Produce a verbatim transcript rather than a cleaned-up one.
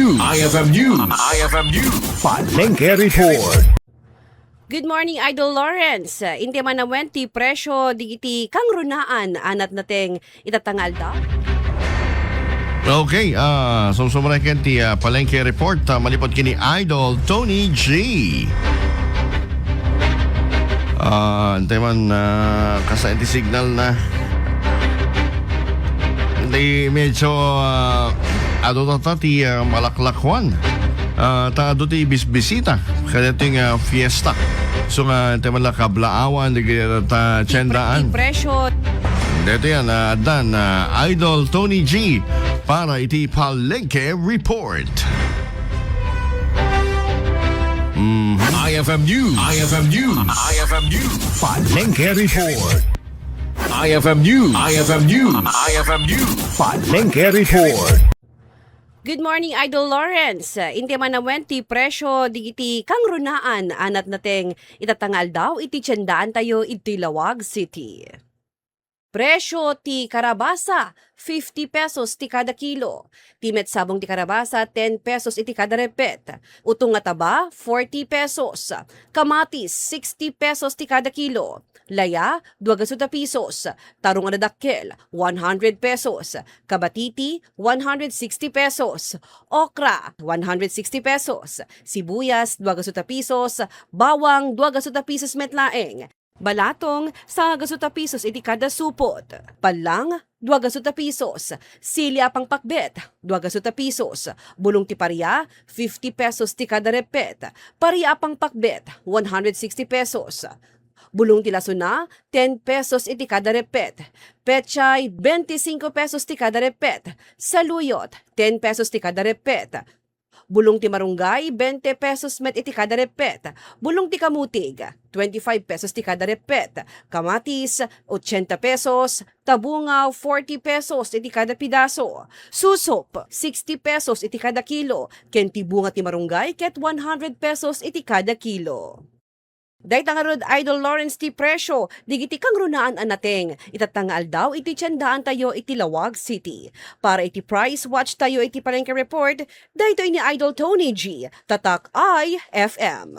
I F M News. I F M News. Palengke Report. Good morning, Idol Lawrence. Inti man amuen ti presyo digiti kangrunaan a natnateng itatta nga aldaw. Okay, ah, sumsumreken ti, ah, Palengke Report, ah, maliput ken ni Idol Tony G. Ah, inti man, ah, kasla ti signal na. Di medyo, ah, adu tatta ti, ah, malaklakuan. Ah, ta adu ti bisbisita kadaytoy nga fiesta. So nga, inti man la kablaawan, di kaya ta tiendaan. Presyo. Dito yan, ah, addan, ah, Idol Tony G para iti Palengke Report. Mhm. I F M News. I F M News. I F M News. Palengke Report. I F M News. I F M News. I F M News. Palengke Report. Good morning, Idol Lawrence. Inti man amuen ti presyo digiti kangrunaan a natnateng itatta nga aldaw iti tiendaantayo iti Laoag City. Presyo ti karabasa, fifty pesos ti kada kilo. Ti met sabong ti karabasa, ten pesos iti kada reppet. Utong nga taba, forty pesos. Kamatis, sixty pesos ti kada kilo. Laya, dua gatset a pisos. Tarong a nadakkel, one hundred pesos. Kabatiti, one hundred sixty pesos. Okra, one hundred sixty pesos. Sibuyas, dua gatset a pisos. Bawang, dua gatset a pisos met laeng. Balatong, sanga gatset a pisos iti kada supot. Pallang, dua gatset a pisos. Sili a pangpakbet, dua gatset a pisos. Bulong ti paria, fifty pesos ti kada reppet. Paria a pangpakbet, one hundred sixty pesos. Bulong ti lasona, ten pesos iti kada reppet. Pechay, bente singko pesos ti kada reppet. Saluyot, ten pesos ti kada reppet. Bulong ti marunggay, bente pesos met iti kada reppet. Bulong ti kamutig, twenty-five pesos ti kada reppet. Kamatis, ochenta pesos. Tabungaw, forty pesos iti kada pidaso. Susop, sixty pesos iti kada kilo. Ken ti bunga ti marunggay ket one hundred pesos iti kada kilo. Dayta ngarud, Idol Lawrence, ti presyo digiti kangrunaan a nateng itatta nga aldaw iti tiendaantayo iti Laoag City. Para iti price watch tayo iti Palengke Report, daytoy ni Idol Tony G, Tatak I F M.